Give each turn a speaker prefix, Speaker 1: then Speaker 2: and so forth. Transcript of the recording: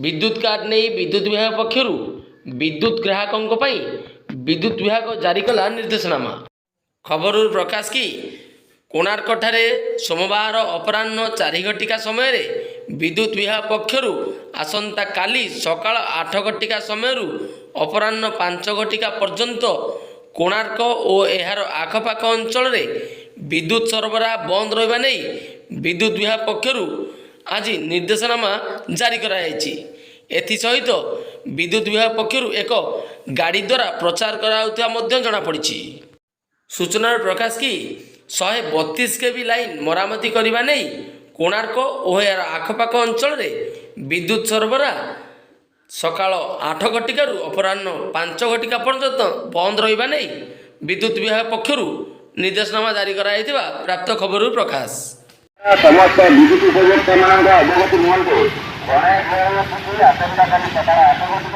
Speaker 1: ବିଦ୍ୟୁତ କାଟ ନେଇ ବିଦ୍ୟୁତ ବିଭାଗ ପକ୍ଷରୁ ବିଦ୍ୟୁତ ଗ୍ରାହକଙ୍କ ପାଇଁ ବିଦ୍ୟୁତ ବିଭାଗ ଜାରି କଲା ନିର୍ଦ୍ଦେଶନାମା। ଖବରରୁ ପ୍ରକାଶ କି, କୋଣାର୍କଠାରେ ସୋମବାର ଅପରାହ୍ନ 4 ଘଟିକା ସମୟରେ ବିଦ୍ୟୁତ ବିଭାଗ ପକ୍ଷରୁ ଆସନ୍ତାକାଲି ସକାଳ 8 ଘଟିକା ସମୟରୁ ଅପରାହ୍ନ 5 ଘଟିକା ପର୍ଯ୍ୟନ୍ତ କୋଣାର୍କ ଓ ଏହାର ଆଖପାଖ ଅଞ୍ଚଳରେ ବିଦ୍ୟୁତ ସରବରାହ ବନ୍ଦ ରହିବା ନେଇ ବିଦ୍ୟୁତ ବିଭାଗ ପକ୍ଷରୁ ଆଜି ନିର୍ଦ୍ଦେଶନାମା ଜାରି କରାଯାଇଛି। ଏଥିସହିତ ବିଦ୍ୟୁତ ବିଭାଗ ପକ୍ଷରୁ ଏକ ଗାଡ଼ି ଦ୍ୱାରା ପ୍ରଚାର କରାଯାଉଥିବା ମଧ୍ୟ ଜଣାପଡ଼ିଛି। ସୂଚନାରୁ ପ୍ରକାଶ କି, 132 କେଭି ଲାଇନ୍ ମରାମତି କରିବା ନେଇ କୋଣାର୍କ ଓ ଏହାର ଆଖପାଖ ଅଞ୍ଚଳରେ ବିଦ୍ୟୁତ ସରବରାହ ସକାଳ 8 ଘଟିକାରୁ ଅପରାହ୍ନ 5 ଘଟିକା ପର୍ଯ୍ୟନ୍ତ ବନ୍ଦ ରହିବା ନେଇ ବିଦ୍ୟୁତ ବିଭାଗ ପକ୍ଷରୁ ନିର୍ଦ୍ଦେଶନାମା ଜାରି କରାଯାଇଥିବା ପ୍ରାପ୍ତ ଖବରରୁ ପ୍ରକାଶ।
Speaker 2: ସମସ୍ତ ବିଦ୍ୟୁତ ଉପଭୋକ୍ତା ମାନଙ୍କ ଅବଗତି ନିମନ୍ତେ ଜଣାଇ ଦିଆଯାଉଛି କି, ଆସନ୍ତାକାଲି ସକାଳ 8 ଘଟିକା